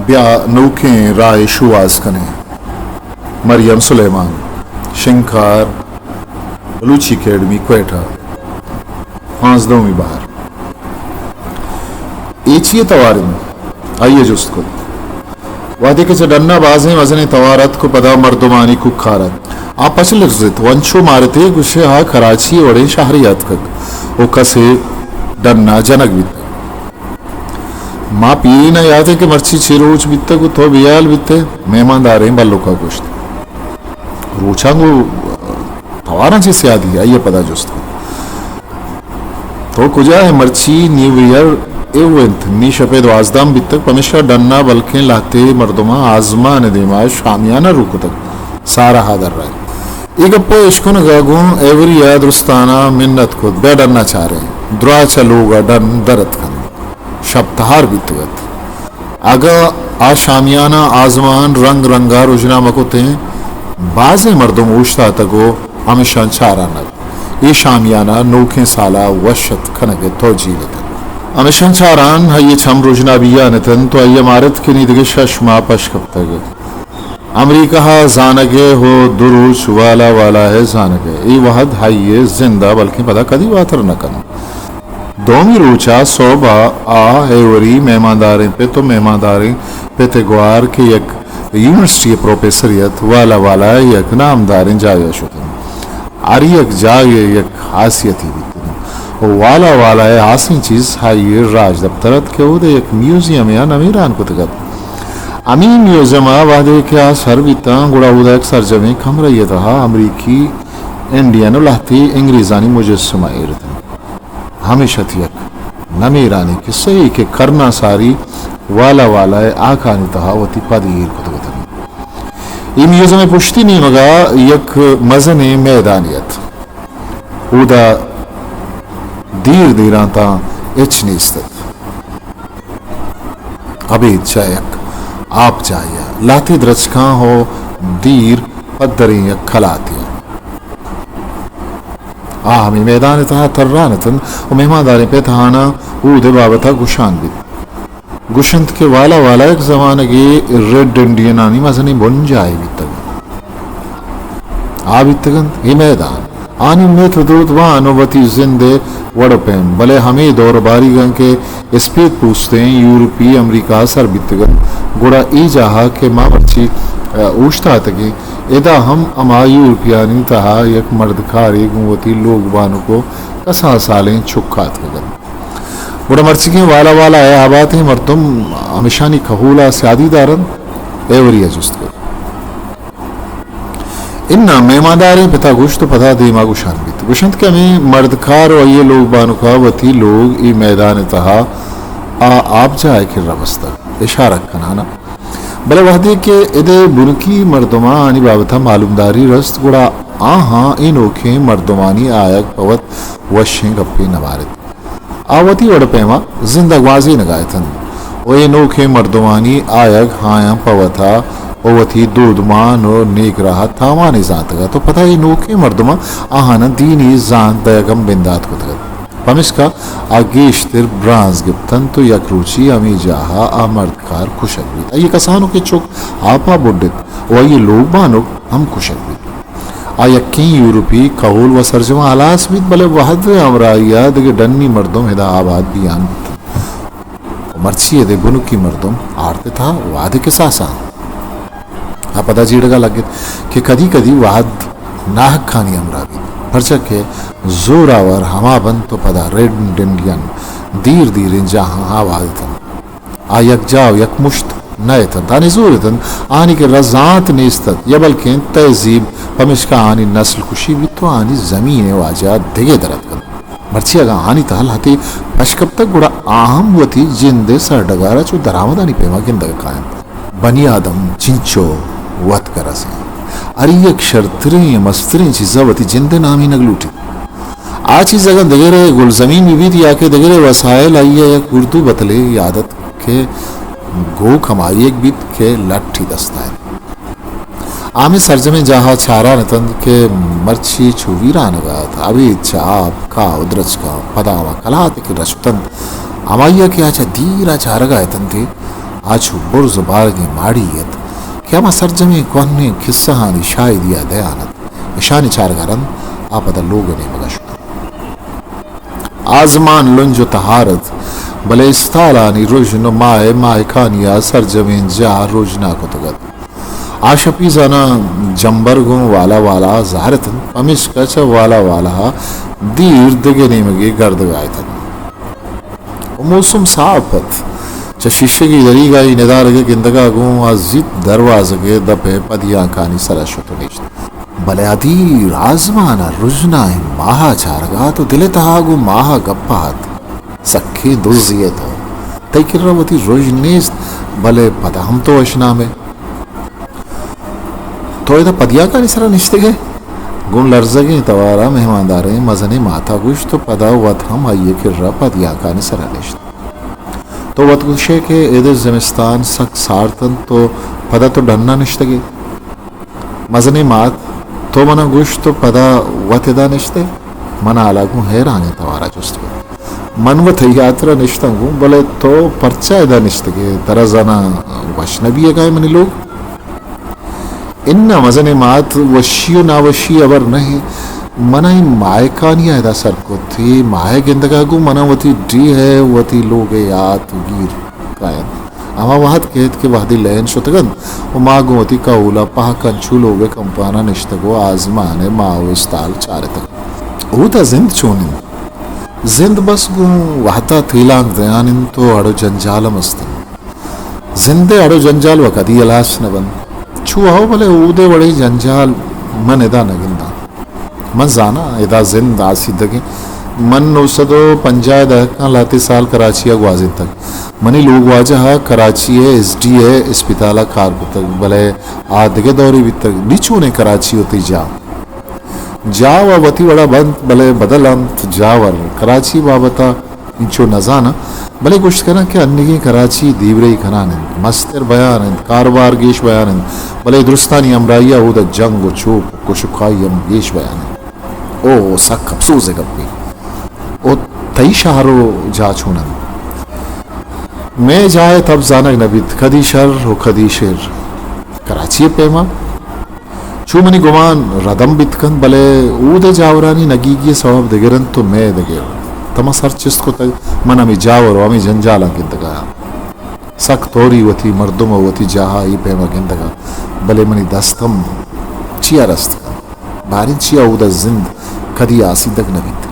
بیا نوکیں راہ ء شوہاز کنیں۔ مریم سلیمان، شنگکار، بلوچی اکیڈمی، کوئٹہ، پانزدہمی بہر۔ اے چی ء توار انت؟ آئی ء جست کت۔ وہدے کہ چہ ڈن ء بازیں مزنیں توار اتک ء پدا مردمانی کوکار ات، آ پچ لرزت و انچو مارت ئے گوشئے آ کراچی ء وڑیں شہرے ء اتکگ و کسے ڈن ء جنگ بیتگ۔ ما پیرین ء یات انت کہ مرچی چے روچ بیتگ و تو بے ہیال بیت ئے؟ مہمانداریں بلک ء گوشت۔ روچاں گوں تواراں چے سیادی؟ آئی ء پدا جست کت۔ تو کجا ئے؟ مرچی نیو ایئر ایو انت، نی شپ ء دوازدہ ہم بیتگ، پمیشا ڈن ء بلکیں لہتے مردماں آزمان ء دیما شامیانہ روک کتگ، سارہ ء در رہت۔ اے گپ ء اشکنگ ء گوں ایوری ء درستان ء منت کت، بیا ڈن ء چاریں، دراہ چہ لوگ ء ڈن در اتک انت، شپ تہار بیتگ ات۔ اگاں آ شامیانہ آزمان رنگ رنگ ء رژنا مہ کتیں، بازیں مردم اوشتاتگ و ہمشاں چاران ات۔ اے شامیانہ نوکیں سال ء وش ات کنگ ء توجیل اتنت۔ ہمشاں چاران آئی ء چم رژنا بیان اتنت و آئی ء مارت کہ نی دگہ شش ماہ پش کپتگ۔ امریکہ ء زانگ ء ہو دو روچ والا والا ء زانگ ء اے وہد آئی ء زند ء بلکیں پدا کدی واتر نہ کنت۔ دومی روچ ء سہب ء آ ایوری مہمانداریں پت و مہمانداریں پت ء گوار کہ یک یونیورسٹی ء پروفیسرے ات، والا والا ء یک نامداریں جاگہ ء شت انت۔ ہر یک جاگہ ء یک خاصیتے بیت انت و والا والا ء ہاسیں چیز آئی ء راجدپتر ات کہ اود ء یک میوزیمے ء نمیران کتگ ات۔ ہمے میوزیم ء وہدے کہ آ سر بیتاں گڑا اود ء یک سرجمیں کمرہ یے ء تہا امریکی، انڈین و لہتے انگریزانی مجسمہ ایر اتنت۔ ہمیش ات یک نمیرانیں کسہ یے کہ کرناں ساری والا والا ء ہاکانی تہا وتی پد ایر کتگ اتنت۔ اے میوزیم ء پشتی نیمگ ء یک مزنیں میدانے ات۔ اودا دیر دیراں تاں ہچ نیست ات۔ ابید چہ یک آپ جاہے ء لہتے درچکاں ہو دیر پدریں یک کلاتے ء۔ آ ہمے میدان ء تہا تران اتنت و مہمانداریں پت آہاناں اود ء بابت ء گوشان بیت۔ گوشنت کہ والا والا یک زمانگے ریڈ انڈینانی مزنیں بنجاہے بیتگ۔ آ بیتگ انت اے میدان۔ آنی میت و دود وان و وتی زند ء وڑ و پیم، بلے ہمے دور باریگاں کہ اسپیت پوستیں یورپی امریکہ ء سر بیتگ انت، گڑا اے جاہ ء کہ ما مرچی، ء، اوشتاتگیں، ادا ہم ہما یورپیانی تہا یک مردکارے گوں وتی لوگ بانک و کسان سالیں چک آتکگ انت۔ گڑا مرچیگیں والا والا ء آباتیں مردم ہمشانی کہول ء سیادی دارنت؟ ایوری ء جست کت۔ اناں، مہمانداریں پتا گوشت و پدا دیما گوشان بیت۔ گوشنت کہ ہمے مردکار و آئی ء لوگ بانک ء وتی لوگ اے میدان ء تہا آ آبجاہ ء کرا بستگ، اشارگ کنان ء۔ بلے وہدے کہ اد ء بنکی مردماں آنی بابت ء معلومداری رست، گڑا آہاں اے نوکیں مردمانی آیگ پہ وت وشیں گپے نہ مارت۔ آ وتی وڑ ء پیما زند ء گوازینگ ء اتنت و اے نوکیں مردمانی آیگ آیاں پہ وتا و وتی دودمان و نیک راہ ء تاوانے زانتگ ات و پدا اے نوکیں مردماں آہاناں دینی زانت دئیگ ہم بندات کتگ ات۔ پمیشکا آ گیشتر برانز گپتنت و یک روچی ہمے جاہ ء آ مردکار کشگ بیت۔ آئی ء کسانکیں چک آپ ء بڈت و آئی ء لوگ بانک ہم کشگ بیت۔ آ یکیں یورپی کہول و سرجماں ہلاس بیت، بلے وہد ء ہمراہی ء دگہ ڈنی مردم ادا آباد بیان بیت۔ و مرچی اد ء بنکی مردم آرت ء تہا وہد ء کساساں۔ آ پدا جیڑگ ء لگت کہ کدی کدی وہد ناحقانی ہمراہ بیت، پرچا کہ زوراور ہما بنت و پدا ریڈ انڈین دیر دیریں جاہاں آباد اتنت۔ آ یکجاہ و یک مشت نہ اتنت، آ نزور اتنت، آنی کرا زانت نیست ات یا بلکیں تہذیب، پمیشکا آنی نسل کشی بیت و آنی زمین ء واجہ دگہ در اتکنت۔ مرچی اگاں آنی تہا لہتے پش کپتگ، گڑا آ ہم وتی جند ء سرڈگار ء چو درآمدانی پیما گندگ کاینت۔ بنی آدم چنچو وت گرز انت، ہر یک شرتریں ء مستریں چیز ء وتی جند ء نامینگ لوٹیت۔ آ چیز اگاں دگرے گلزمین بہ بیت یا کہ دگرے وسائل، آئی ء یک اردو بتلے یاد ات کہ گو کمائیگ بیت کہ لٹی دست ء انت۔ آ ہمے سرجمیں جاہ ء چاران اتنت کہ مرچی چو ویرانگ ء ات، ابید چہ آپ، کاہ و درچکاں پدا ہما کلات کہ رچتنت، ہمائی ء کہ آ چہ دیر ء چارگ ء اتنت، آ چو برز ءُ بارگیں ماڑی ات کہ ہما سرجمیں کوہنیں کسہانی شاہدی ءَ دیان ات۔ اشانی چارگ ءَ رند آ پدا لوگ ءِ نیمگ ءَ شت۔ آزمان لنج ءُ تہار ات، بلے استالانی رژن ءُ ماہ ءِ ماہکانی ءَ سرجمیں جاہ رژنا کتگ ات۔ آ شپی زاناں جمبر گوں والا والا زہر اتنت، پمیشکا چہ والا والا ءَ دیر دگہ نیمگے گردگ ءَ اتنت۔ ءُ موسم ساپ ات۔ چہ شیشگی دریگائی ندارگ ءِ گندگ ءَ گوں آ زیت دروازگ ءِ دپ ءِ پدیانکانی سر ءَ شت ءُ نشت۔ بلے آ دیر آزمان ءَ رژنائیں ماہ ءَ چارگ ءَ ات ءُ دل ءِ تہا گوں ماہ ءَ گپ ءَ ات۔ سکیں دزے ئے تو۔ تئی کرا وتی رژن نیست، بلے پدا ہم تو اشنام ئے۔ تو ادا پدیانکانی سرا نشتگ ئے؟ گوں لرزگیں توارا مہمانداریں مزنیں ماتا گوشت ءُ پدا وت ہم آئی ءِ کرا پدیانکانی سرا نشت۔ تو وت گوش ئے کہ اد ءَ زمستان سک سارت انت ءُ پدا تو ڈنا نشتگ ئے؟ مزنیں مات، تو منا گوشت ءُ پدا وت ادا نشت ئے؟ من ہالا گوں حیرانیں توارا جست کت۔ من وت تئی ہاترا نشتاں گوں، بلے تو پرچا ادا نشتگ ئے؟ ترا زاناں وش نہ بیگ ءَ منی لوگ؟ اناں مزنیں مات، وشی ءُ ناوشی ہبر نہ ایں۔ منا اے ماہکانی ءَ ادا سر کت۔ اے ماہ ءِ گندگ ءَ گوں منا وتی ڈیھ ءِ، وتی لوگ ءِ یات گیر کاینت۔ ہما وہد کیت کہ وہدے لین شتگ انت ءُ ما گوں وتی کہول ءَ پہک انچو لوگ ءِ کمپان ءَ نشتگ ءُ آزمان ءِ ماہ ءُ استال چارتگ۔ اودا زند چون انت؟ زند بس گوں وہد ءَ تیلانک دیان انت ءُ اڑ ءُ جنجال ہم است انت۔ زند ءِ اڑ ءُ جنجال وَ کدی ہلاس نہ بنت۔ چو ہو، بلے اود ءِ وڑیں جنجال من ادا نہ گنداں۔ من زاناں ادا زند آسیدگیں۔ من نو سد ءُ پنجاہ ءِ دہکاں لہتے سال کراچی ءَ گوازینتگ۔ منی لوگ واجہ ءَ کراچی ءِ ایس ڈی ءِ اسپتال ءَ کار کتگ، بلے آ دگہ دورے بیتگ۔ نی چونیں کراچی ءُ تئی جاہ؟ جاہ وَ وتی وڑا بنت، بلے بدل انت۔ جاور کراچی بابت ءَ انچو نہ زاناں، بلے گوشت کناں کہ انیگیں کراچی دیورئی کنان انت، مستر بیان انت، کاروبار گیش بیان انت، بلے درستانی ہمراہی ءَ اود ءَ جنگ ءُ چوپ ءُ کش ءُ کائی ہم گیش بیان انت۔ او سک اپسوز ءِ گپے۔ او تئی شہر ءُ جاہ چون انت؟ مئے جاہ ءِ تب زانگ نہ بیت، کدی شر ءُ کدی شر۔ کراچی ءِ پیما چو منی گمان ردم بیت کنت، بلے اود ءِ جاورانی نگیگی ءِ سوب دگر انت ءُ مئے دگر۔ تما سر چست کتگ، من ہمے جاور ءُ ہمے جنجالاں گندگ ءَ آں۔ سک توری وتی مردم ءُ وتی جاہ ءَ اے پیم ءَ گندگ ءَ، بلے منی دست ہم چیا رست کنت؟ باریں چیا اود ءَ زند کدی آسیدگ نہ بیت؟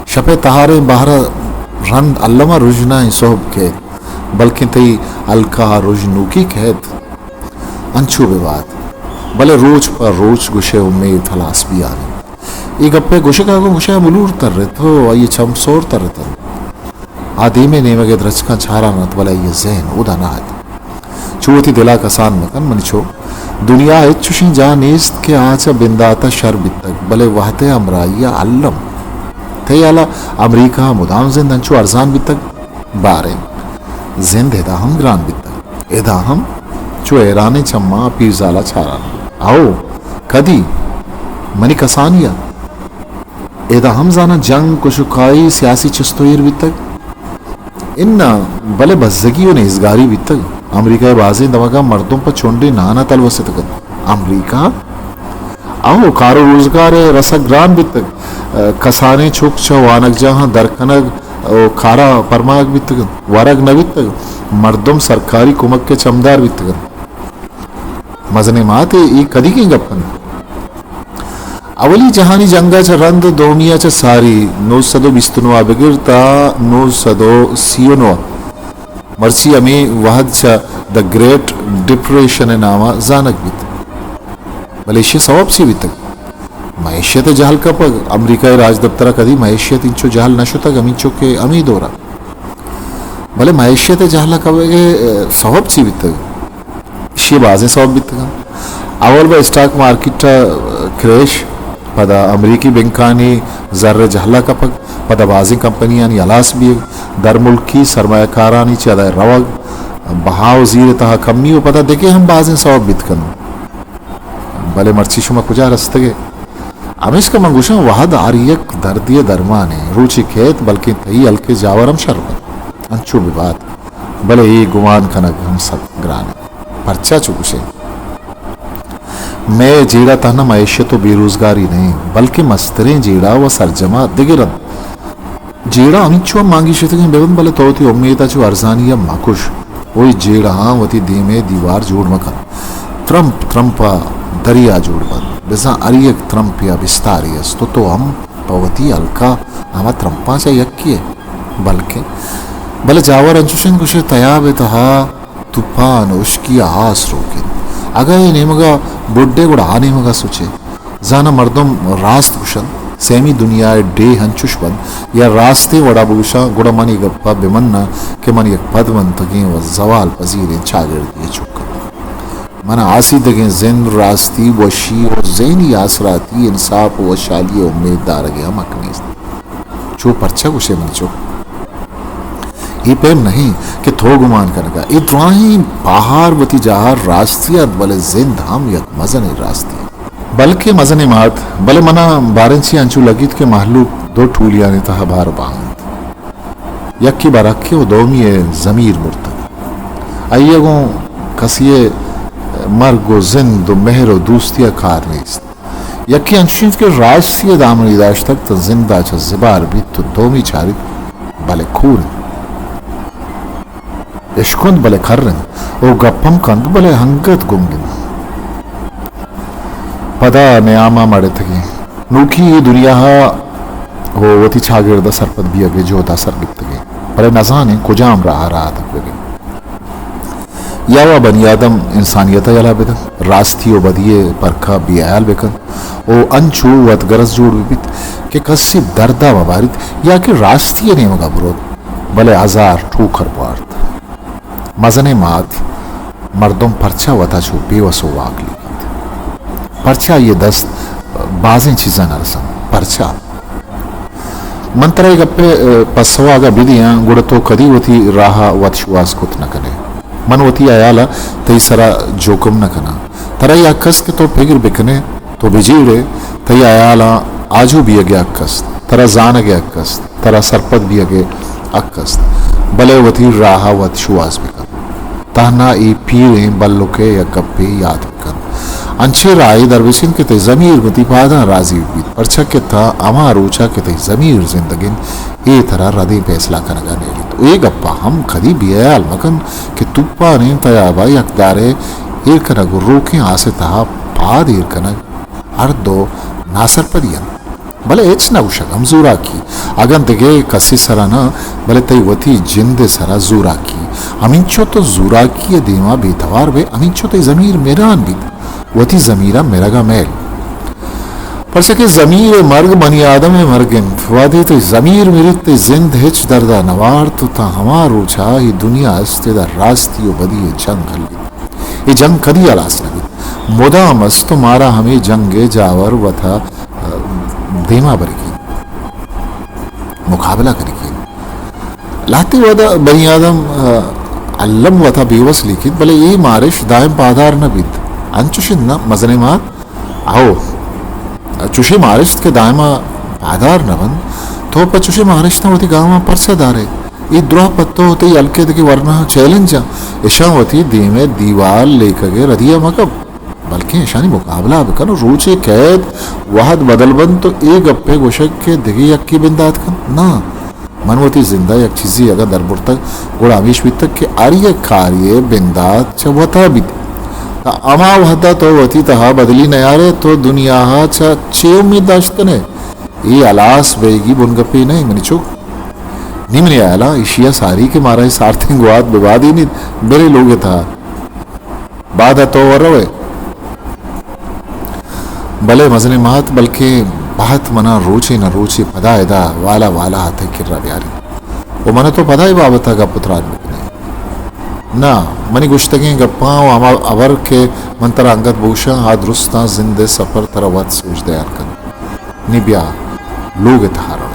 شپ ءِ تہاریں بہر ءَ رند الم ءَ رژنائیں سہب کیت، بلکیں تئی ہلک ءَ رژنوکی کیت۔ انچو بہ بات، بلے روچ پہ روچ گوشئے امیت ہلاس بیان انت۔ اے گپ ءِ گوشگ ءَ گوں گوشئے ملور ترت ءُ آئی ءِ چم سور ترت انت۔ آ دیم ءِ نیمگ ءِ درچکاں چاران ات، بلے آئی ءِ ذہن اودا نہ ات۔ چو وتی دل ءَ کسان مکن منی چک، دنیا ءَ ہچ چشیں جاہ نیست کہ آ چہ بندات ءَ شر بیتگ، بلے وہد ءِ ہمراہی ءَ الم۔ تئی ہیال ءَ امریکہ ءَ مدام زند انچو ارزان بیتگ؟ باریں زند ادا ہم گران بیتگ۔ ادا ہم چو حیرانیں چماں پیرزال ءَ چاران۔ ہئو، کدی؟ منی کسانی ءَ۔ ادا ہم زاناں جنگ، کشوکائی، سیاسی چست ءُ ایر بیتگ؟ اناں، بلے بزگی ءُ نیزگاری بیتگ۔ امریکہ ءِ بازیں دمگاں مردم پہ چنڈے نان ءَ تلوس اتگ انت۔ امریکہ؟ اہو، کار ءُ روزگار ءِ رسگ گران بیتگ۔ کسانیں چک چہ وانگجاہاں در کنگ ءُ کار ءَ پرمائگ بیتگ انت۔ ورگ نہ بیتگ۔ مردم سرکاری کمک ءِ چمدار بیتگ انت۔ مزنیں مات، اے کدیگیں گپ انت؟ اولی جہانی جنگ ءَ چہ رند دومی ءَ چہ ساری، نو سد ءُ بیست ءُ نو ءَ بگر تا نو سد ءُ سی ءُ نو، مرچی ہمے وہد چہ The Great Depression ءِ نام ءَ زانگ بیت۔ بلے ایشی ءِ سوب چی بیتگ؟ معیشت ءِ جہل کپگ۔ امریکہ ءِ راجدپتر ءَ کدی معیشت انچو جہل نہ شتگ ہمینچو کہ ہمے دور ءَ۔ بلے معیشت ءِ جہل ءَ کپگ ءِ سوب چی بیتگ؟ ایشی ءِ بازیں سوب بیتگ انت۔ اول بہ اسٹاک مارکیٹ ءِ کریش، پدا امریکی بینکانی زر ءِ جہل ءَ کپگ، پدا بازیں کمپنیانی ہلاس بیگ، درملکی سرمایہ کارانی چہ ادا ءَ روگ، بہا ءُ زیر ءِ تہا کمی ءُ پدا دگہ ہم بازیں سوب بیت کنت۔ بلے مرچی شما کجا رستگ ئے؟ ہمیشکا من گوشاں، وہد ہر یک دردے ءِ درمانے۔ روچے کیت بلکیں تئی ہلک ءِ جاور ہم شر بنت۔ انچو بہ بات۔ بلے اے گمان کنگ ہم سک گران انت۔ پرچا چو گوشے؟ مئے جیڑہ تہنا معیشت و بے روزگاری نہ انت، بلکیں مستریں جیڑہ و سرجم ء دگر انت۔ جیڑہ ہمینچو ہم مانگیشتگیں بہ بنت، بلے تو وتی امیت ء چو ارزانی ء مہ کش و اے جیڑہاں وتی دیم ء دیوار جوڑ مہ کن۔ ترمپ ترمپ ء دریا جوڑ بنت، بزاں ہر یک ترمپے ء بستارے است و تو ہم پہ وتی ہلک ء ہما ترمپاں چہ یکے ئے۔ بلکیں، بلے جاور انچوش انت گوشے تیاب ء تہا توپان، ہشکی ء آس روک انت۔ اگاں اے نیمگ ء بڈے گڑا آ نیمگ ء سچے۔ زاناں مردم راست گوشنت، سیمی دنیا ء ڈیھ انچوش بنت، یا راستیں وڑا بگوشاں گڑا من اے گپ ء بہ مناں کہ من یک پدمنتگیں و زوال پذیریں چاگردے ء چک آں۔ من ء آسیدگیں زند، راستی، وشی و ذہنی آسراتی، انصاف و وشحالی ء امیت دارگ ء ہمک نیست۔ چو پرچا گوشے منی چک؟ اے پیم نہ انت کہ تو گمان کنگ ء۔ اے دراہیں پاہار وتی جاہ ء راستی انت، بلے زند ہم یک مزنیں راستی انت۔ بلکیں مزنیں مات، بلے من ء باریں چی انچو لگیت کہ مہلوک دو ٹولیانی تہا بار باہ انت۔ یکے بہ رکیں و دومی ء ضمیر مرتگ۔ آئی ء گوں کسی ء مرگ و زند و مہر و دوستی ء کار نیست۔ یکے انچش انت کہ راستی ء دامنی داشتگ تاں زند ء چہ زبہر بیت و دومی چاریت بلے کور انت، اشکنت بلے کر انت و گپ ہم کنت بلے انگت گنگ انت۔ پدا نیام ء مڑتگیں۔ نوکی اے دنیا ء و وتی چاگرد ء سرپد بیگ ء جہد ء سر گپتگیں، بلے نزانیں کجام راہ ء راہ اتک بہ بیں۔ یا وا بنی آدم انسانیت ء یلہ بدنت، راستی و بدی ء پرک ء بے ہیال بہ کنت و انچو وت گرز جوڑ بہ بیت کہ کسی درد ء مہ باریت، یا کہ راستی ء نیمگ ء بروت بلے ہزار ٹوکر بوارت۔ مزنیں مات، مردم پرچا وتا چو بے وس و واک لیکیت؟ پرچا آئی ء دست بازیں چیزاں نہ رسنت؟ پرچا؟ من ترا اے گپ ء پسو ء اگاں بدیاں، گڑا تو کدی وتی راہ ء وت شوہاز کت نہ کن ئے۔ من وتی ہیال ء تئی سرا جوکم نہ کناں۔ ترا اے حق است کہ تو پگر بہ کن ئے، تو بہ جیڑ ئے، تئی ہیالاں آجو بیگ ء حق است، ترا زانگ ء حق است، ترا سرپد بیگ ء حق است، بلے وتی راہ ء وت شوہاز بہ کن۔ تہنا اے پیریں بلک ء یک گپے یات بہ کن۔ انچیں راہے در بچن کہ تئی ضمیر گوں تئی پاداں راضی بہ بیت، پرچا کہ تاں ہما روچ ء کہ تئی ضمیر زندگ انت، اے ترا ردیں پیسلہ کنگ ء نیلیت۔ و اے گپ ء ہم کدی بے ہیال مہ کن کہ توپانیں تیاب ء یک دارے ایر کنگ و روکیں آس ء تہا پاد ایر کنگ ہر دو ناسرپدی انت۔ بلے ہچ نہ گوشگ ہم زوراکی، اگاں دگہ کسی سرا نہ، بلے تئی وتی جند ء سرا زوراکی۔ ہمینچو تو زوراکی ء دیما بے توار بئے، ہمینچو تئی ضمیر مران بیت، وتی ضمیر ء مرگ ء مئیل۔ پرچا کہ ضمیر ء مرگ بنی آدم ء مرگ انت۔ وہدے تئی ضمیر مریت، تئی زند ہچ درد ء نہ وارت و تاں ہما روچ ء اے دنیا است ادا راستی و بدی ء جنگ ہلگیت۔ اے جنگ کدی ہلاس نہ بیت، مدام است و مارا ہمے جنگ ء جاور وتا، ء، دیما برگی، مقابلہ کنگی۔ لہتے وہدا بنی آدم، ء، الم وتا بے وس لیکیت، بلے اے مارشت دائم پادار نہ بیت۔ انچوش انت نہ، مزنیں مات؟ ہئو، چوشیں مارشت کہ دائما پادار نہ بنت، تو پہ چوشیں مارشتاں وتی گاماں پرچا دارئے؟ اے دراہ پہ تو و تئی ہلک ء دگہ ورناہاں چیلنج انت۔ اشاں وتی دیم ء دیوال لیکگ ء ردی ء مہ کپ، بلکیں اشانی مقابلہ ء بکن و روچے کئیت وہد بدل بنت و اے گپ ء گوشگ کہ دگہ یکے بندات کنت۔ ناں، من وتی زند ء یک چیزے اگاں دربرتگ، گڑا ہمیش بیتگ کہ ہر یک کارے ء بندات چہ وتا بیت۔ تاں ہما وہد ء تو وتی تہا بدلی نیارئے، تو دنیا ء چہ چے امیت داشت کنئے؟ اے ہلاس بئیگی بنگپے نہ انت منی چک۔ نی منی ہیالاں ایشی ء ساری کہ مارا اے سارتیں گوات ببادینیت، برے لوگ ء تہا۔ باد ء تو ور روئے۔ بلے مزنیں مات، بلکیں بہت منا روچے نہ روچے پدا ادا والا والا ء تئی کرا بیاریت و من ء تو پدا اے بابت ء گپ و تران بکنیں۔ ناں، منی گوشتگیں گپاں و ہما ہبر کہ من ترا انگت بگوشاں، آ درستاں زند ء سپر ترا وت سوج دیان کنت۔ نی بیا، لوگ ء تہا رویں۔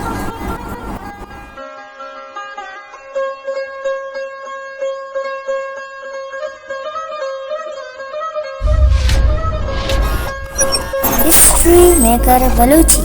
ہسٹری میکر بلوچی۔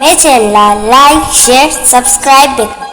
اے چینل ءَ لائک، شیئر، سبسکرائب بکن۔